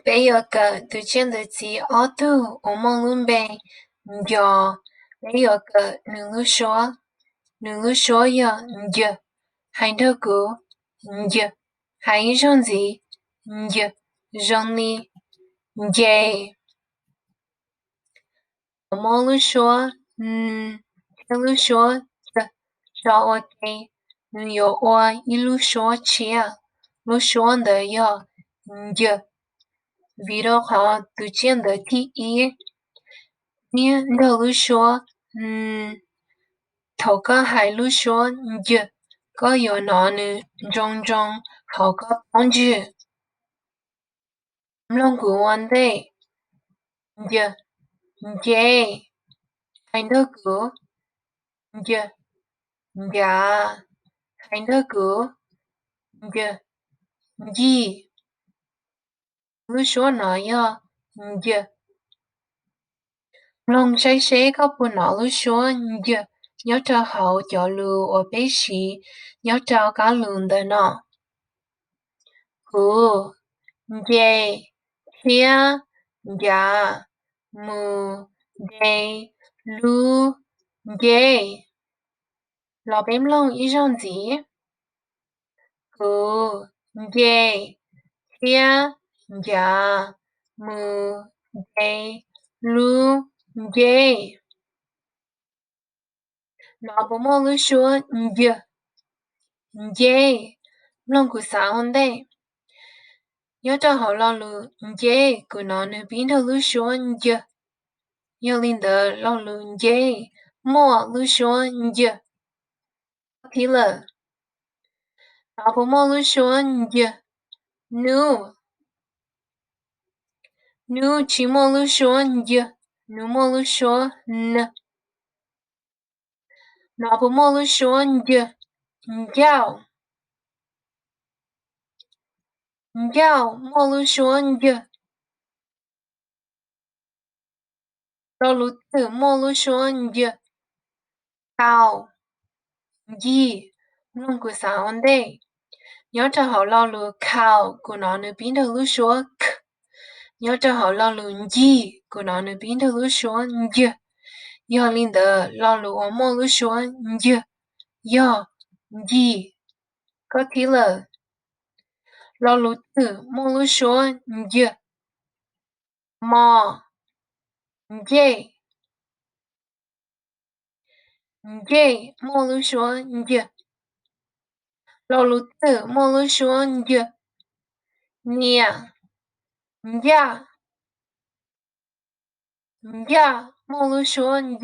Peb yuav kawm tus tsiaj ntawv txiv ob tug uas muaj lub npe nco. Peb yuav kawm nws lub suab. Nws lub suab yog nc. Hais nrog kuv, nc. Hais ib zaug ntxiv, nc. Zoo li nce. Muab lub suab n thiab lub suab c tso ua ke, nws yuav ua ib lub suab tshiab. Lub suab ntawd yog nc, vim rau qhov tus tsiaj ntawv thib ib niaj nrog lub suab n. Thaum koj hais lub suab nc, koj yuav hnov nws nroo nroo hauv koj pob ntseg. Mloog kuv ua ntej. Nc, nce. Hais nrog kuv, nc, ncav. Hais nrog kuv, nc, ncig. Lub suab no yog nc. Mloog saib seb koj puas hnov lub suab nc nyob rau hauv cov lus uas peb siv nyob rau kab lus ntawm no. Kuv, nce, thiab, ncav, mus, nce, lub, nce. Los peb mloog ib zaug ntxiv. Kuv, nce, thiab, ncav, mus, nce, lub, nce. No puas muaj lub suab nc? Nce. Mloog kuv xav ua ntej. Nyob rau hauv lo lus nce, kuv hnov nws pib nrog lub suab nc. Yog li ntawd lo lus nce muaj lub suab nc. Thib lawm. No puas muaj lub suab nc? Nub. Nub tsis muaj lub suab nc, nws muaj lub suab n. No puas muaj lub suab nc? Ncauj. Ncauj muaj lub suab nc. Lo lus twg muaj lub suab nc? Khaus, ncig. Mloog kuv xav ua ntej. Nyob rau hauv lo lus khaus, kuv hnov nws pib nrog lub suab k. Nyob rau hauv lo lus ncig, kuv hnov nws pib nrog lub suab nc. Yog li ntawd, lo lus uas muaj lub suab nc yog ncig. Koj thib lawm. Lo lus twg muaj lub suab nc? Mos, ncej. Ncej muaj lub suab nc. Lo lus twg muaj lub suab nc? Niam, ncaj. Ncaj muaj lub suab nc.